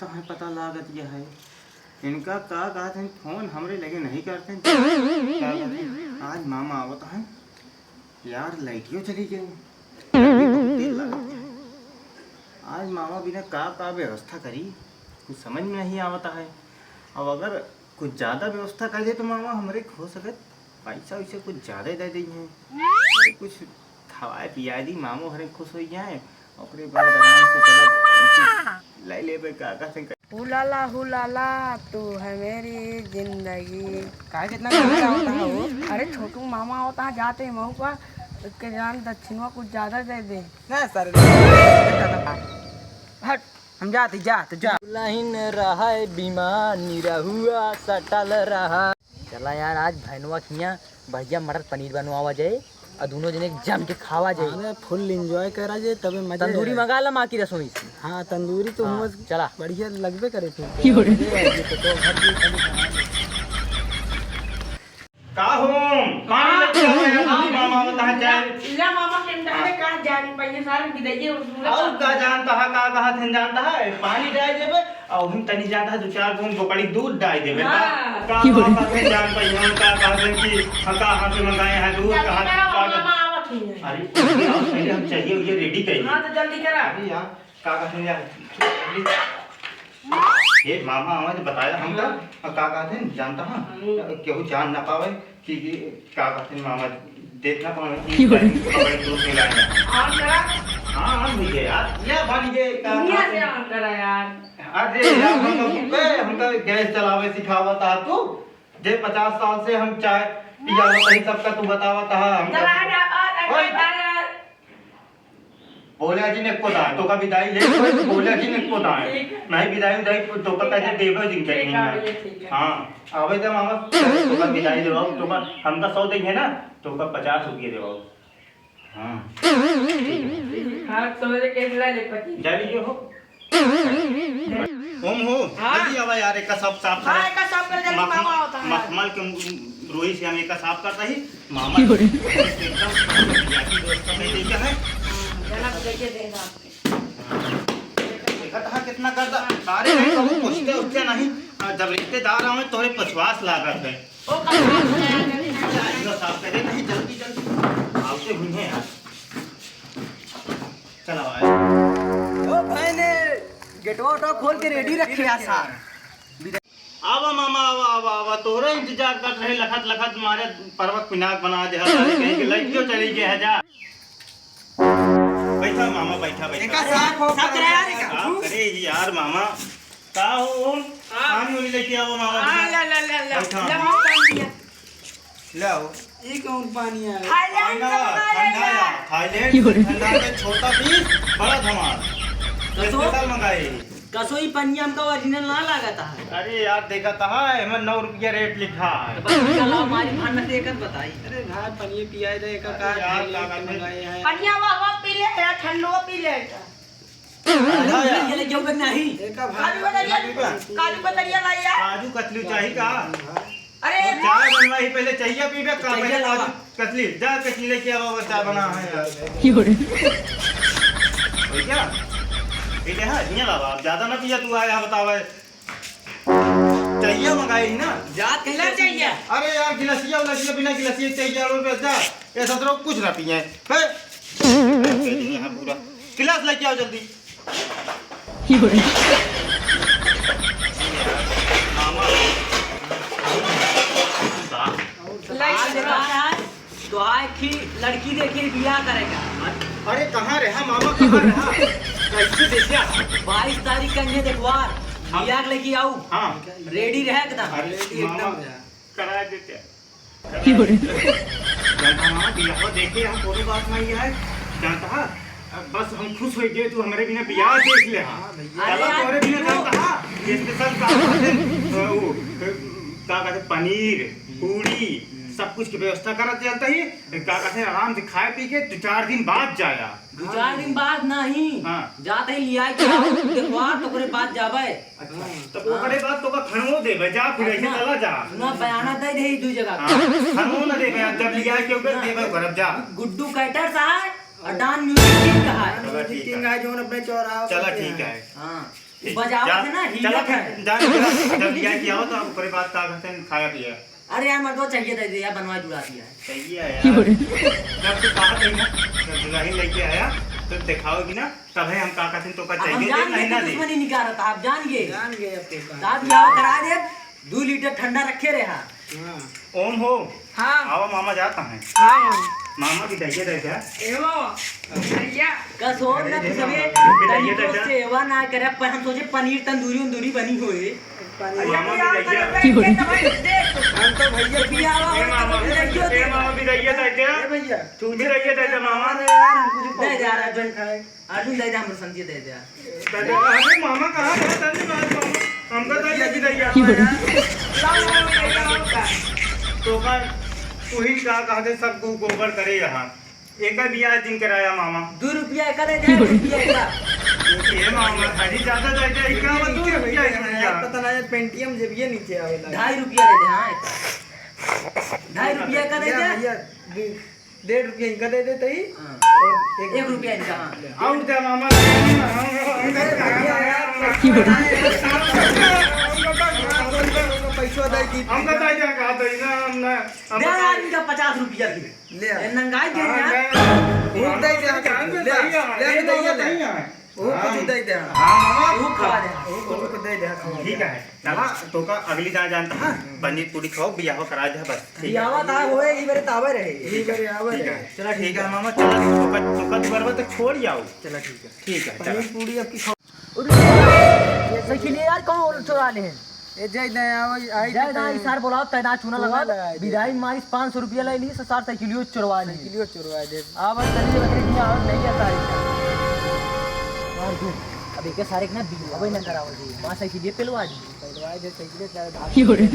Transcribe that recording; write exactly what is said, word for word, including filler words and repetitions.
है पता लागत यह है। इनका का कहत हैं, फोन हमरे लगे नहीं करते हैं। का कहत हैं, आज मामा आवत हैं। यार, लाइटियो चली गई। गर्मी बहुत तेज लागत है। आज मामा बिना का, का व्यवस्था करी, कुछ समझ में नहीं आवता है। अब अगर कुछ ज्यादा व्यवस्था कर दे तो मामा हमरे हो सकत पैसा वैसे कुछ ज्यादा ही दे दी हैं। अरे, कुछ खवाए पियाए दी, मामो हरे खुश हो जाए, ओकरे बाद आराम से चला ले लेबे का, का से। हुलाला हुलाला, तू है मेरी जिंदगी। काहे कितना गाना गावत है वो? अरे छोटू मामा होता है, जाते ही महू का, उसके जान दक्षिणवा कुछ ज्यादा दे दे। ना सर, हट। हम जाते, जा, तू जा। दुलहिन रहै बीमा निरहुआ सटल रहा। चला यार, आज भैनवा खिया बढ़िया मटर पनीर बनवावा जाए और दोनों जने जम के खावा जाए। अरे, full enjoy करा जाए, तबे मजा तंदूरी आए। मंगा ला माँ की रसोई से। हाँ, तंदूरी तो हाँ, हुआ चला। बढ़िया लगबे करे फिर। क्यों रे? मजा आए, ये तो, तो घर भी खाली बना ले। का हो? पानी लेके आओ यार, हाँ, मामा बताए जाए। ले मामा के अंडा में का जान पाइए सारे बिदाइए और पूरा और का जानता है, का कहत हैं जानता है? पानी डाल देबे, और हम तनी जानता है, दो चार बूंद बोकड़ी दूध डाल देबे। का, हाँ। का, का कहत हैं जान पाइए, हम का कहत हैं कि हम कहाँ से मंगाए हैं दूध, जल्दी कहाँ, करा, का, मामा आवत ही हैं। अरे, पहले हम चाहिए, ये ready करिए। हाँ, तो जल्दी करा। अरे यार, का कहत हैं यार? ये मामा आवे तो बताया हमका, हाँ। और का कहत हैं जानता है? हम्म। केहू जान ना पावे कि, कि का कहत हैं मामा, देख ना पावे कि क्यों रे? कपड़े दूध में लाए हैं। On करा। हाँ, on हुई है यार। या बन गए, का दुनिया कहत से हैं? On करा यार। अरे यार, हमका, बे, हमका गैस चलावे सिखावत है तू? जे पचास साल से हम चाय पियावत है, सबका तू बतावत है हमका। चला, हटा, और, और, ओए। हटा यार। बोला जी ने को दाएं, तो का बिदाई ले, बोला जी ने को दाएं। ठीक है। नहीं बिदाई उदाई, तो का ठीक है। कैसे देवे जी के ठीक है, नहीं है। ठीक है। हाँ, आवे तो मामा, तो का बिदाई देवाओ, तो का हमका सौ देंगे ना, तो का पचास रुपये देवाओ। हाँ। हाँ, तो मेरे कैसे ला ले पति? जा लीजिए हो। ओम हो, हाँ। जल्दी आवा यार, एका सब साफ हाँ, करा। एका साफ कर, जल्दी मखम-, मामा आवता है। मखमल के मु-, रोई से हम एका साफ करता ही, मामा क्यों रे? एकदम व्यवस्था नहीं देता है। हाँ, जनाब, देखिए, देखा आपने। देखा था कितना गर्दा, सारे नहीं कहूँ, पूछते उठते नहीं, आ, जब रिश्तेदार आवे, तोरे पछवास लागत है। ओ, कब साफ कर? लो, साफ करे नहीं, जल्दी, जल्दी। आवते हुई हैं यार। चला भाई। ओ भाई ने गेटवा उटवा खोल के ready रखे यार सार। आवा मामा, आवा, आवा, आवा, तोहरे इंतजार करत रहे, लखत, लखत मारे परवक पिनाक बना दे, सारे कहीं के लाइट क्यों चली गई है जा। बैठा मामा, बैठा, बैठा। एका साफ हो, साफ करे यार, एका। साफ करे ही यार मामा। का हो ओम? हाँ। पानी उनी लेके आओ मामा। हाँ, ला, ला, ला, ला। बैठा। ला, पानी पिया। लाओ। ई कौन पानी है? थाईलैंड से मंगाए हैं। ठंडा है, थाईलैंड से ठंडा है, छोटा पीस, बड़ा धमाल। कसो? Special मंगाए। कसो ई पनिया हमका original ना लागत है। अरे यार, देखत है, एमे नौ रुपया rate लिखा है। तो बस चलाओ, हमारी भान में से एक आध बताई। अरे भाई, पनिया पियाए दे, एका अरे का यार, थाईलैंड से मंगाए हैं। पनिया वा, वा पी ले, या ठंडो पी ले। अरे, हाँ, ये ले जाओ कि नहीं? एका भाई, काजू कतलिया, काजू कतलिया लाई यार। काजू कतली चाही का? अरे, चाय बनवाई, पहले चाहिए पीबे का? चाहिए पहले लावा। काजू कतली, जा कतली लेके आओ, चाय बना है यार। क्यों रे? भैया, ये क्या है? हियाँ लावा, आप ज्यादा ना पिया, तू आया बतावा। चाहिए मंगाई ही ना? जात कहीं ले से चाहिए। अरे यार, गिलासिया उलासिया बिना गिलासिया चाहिए, और बस जा। ये सतरो कुछ ना पिए। हैं? यहाँ पूरा गिलास लेके आओ जल्दी। मामा। आज देखा है, तो आए कि लड़की देखे बियाह करेगा। अरे कहाँ रहा मामा, कहाँ रहा? कैसे देखा? बाईस तारीख का ये देखवार, हाँ। बियाह के लेके आऊ। हाँ। Ready रहे एकदम। अरे ready मामा, एकदम। करा देते हैं। जानता है, बियाह देखे हम कोनो बात नहीं है। जानता है, बस हम खुश हो गए, तू हमारे बिना बियाह देख ले। हाँ भैया। अरे तोहरे बिना तू जानता है, special का कहते हैं, वो, का कहते हैं, पनीर, पूड़ी, सब कुछ की व्यवस्था करत जानता ही। का कहते हैं, आराम से खाए पी के दो चार दिन बाद जाया। दो चार दिन बाद नहीं। हाँ। जाते ही लिया के आओ, देखवा, तो ओकरे बाद जाबे। अच्छा, हाँ। तब ओकरे बाद तो का खनवो देबे, जा फिर ऐसे अपना चला जा। अपना बयाना दे दे दू जगह। हाँ, खनवो ना देबे, जब लिया के ओकर ना। देबे करब जा। गुड्डू कैटर्स है और डान म्यूजिक किंग है। चला ठीक है। किंग है, जोन अपने चौराहा चला पे ठीक है। है। हाँ। बजावत है ना, हिलत है। जा, जा, जा, जब बियाह किया हो तो ओकरे बाद का कहते हैं, खाया पिया। अरे यार, मर्दो, चाहिए दे दे यार, बनवा जुड़ा दिया है। चाहिए यार। जब तू कहा गई ना, जब दुल्हन लेके आया, तो दिखाओगी ना, तब है हम का कहते हैं, तो का अब हम चाहिए दे, जान गए नहीं ना कि दे। दुश्मनी निकालत, आप जान गए। जान गए अब तो का। साहब, यहाँ करा दे, दो लीटर ठंडा रखे रहा। हाँ। ओम हो। हाँ। आवा मामा जाता है। हाँ। मामा की दहिया दे जा। एहो, भैया। का सोच ना तू सभी, दहिया दे जा। सेवा ना करे, पर हम सोचे पनीर तंदूरी उंदूरी बनी होए। पनीर मामा की दहिया। हम तो भैया ए मामा, ए मामा की दहिया दे जा। ए भैया। तू भी दहिया दे जा मामा। अरे यार, हमको जो दे जा रहा है, खाए। अर्जुन दे दे, हमरे समझिए दे दे। दे दे। अरे मामा कहाँ गए? दे दे, आज मामा। हमका दे दे, दे दे। लाओ, लाओ, लाओ, लाओ। तो का, तू ही का कहते, सब तू गोबर करे यहाँ। एका बियाह दिन कराया मामा। दो रुपया एका दे दे, रुपया एका। ये मामा, अरे ज्यादा दे दे, क्या बात, दो रुपया, एक रुपया। पता ना यार, पेंटियम जब ये नीचे आवेला। ढाई रुपया दे दे, हाँ, एका। ढाई रुपया एका दे दे। भैया, दे। डेढ़ रुपया इनका दे देते ही। हाँ। और एक एक रुपया इनका, हाँ। और दे मामा, हम, हम, हम, हम, पैसा दे दी। हमका दे दे, कहा दे ना, हम ना, हम दे यार, इनका पचास रुपया भी। ले आ। ए, नंगाई दे हाँ, यार। दे। वो दे दे, जान से ले आ। सही है, ले आ, ये ले आ, दोनों ले आ। सही है। वो कुछ हाँ। दे दे। हाँ, मामा। वो खवा दे। वो कुछ दे दे, खवा दे। ठीक है। चला, तो का अगली दाँय जानता है, पनीर पूरी खाओ, बियाह करा दे बस। ठीक है। बियाह था, होए, ई बरे तावे रहे। ई बरे आवे ठीक रहे। है। चला, ठीक ठीक है, है। मामा, चला, तो का, तो का दुआरवा तक छोड़ जाओ। चला, ठीक है। ठीक है, चला। पनीर पूरी आपकी खाओ। अरे, ये साइकिल यार, कौन चुरा ले हैं? ए, जय दे, आवे, आई जय तो दे, ई सार बोलाओ, तैदा चुना चुना लगा, लगा दे। बिदाई मारिस पाँच सौ रुपया ले ली, सार साइकिलियो चुरवा ली। साइकिलियो चुरवा दे। अब चलिए, बकरे की आवाज नहीं आता है। मार दूँ। अब एक सारे के ना बियाह ना करावल जी, माँ साइकिल ये पेलवा दी। पेलवा दे, साइकिल चाहे भाग। क्यों रे?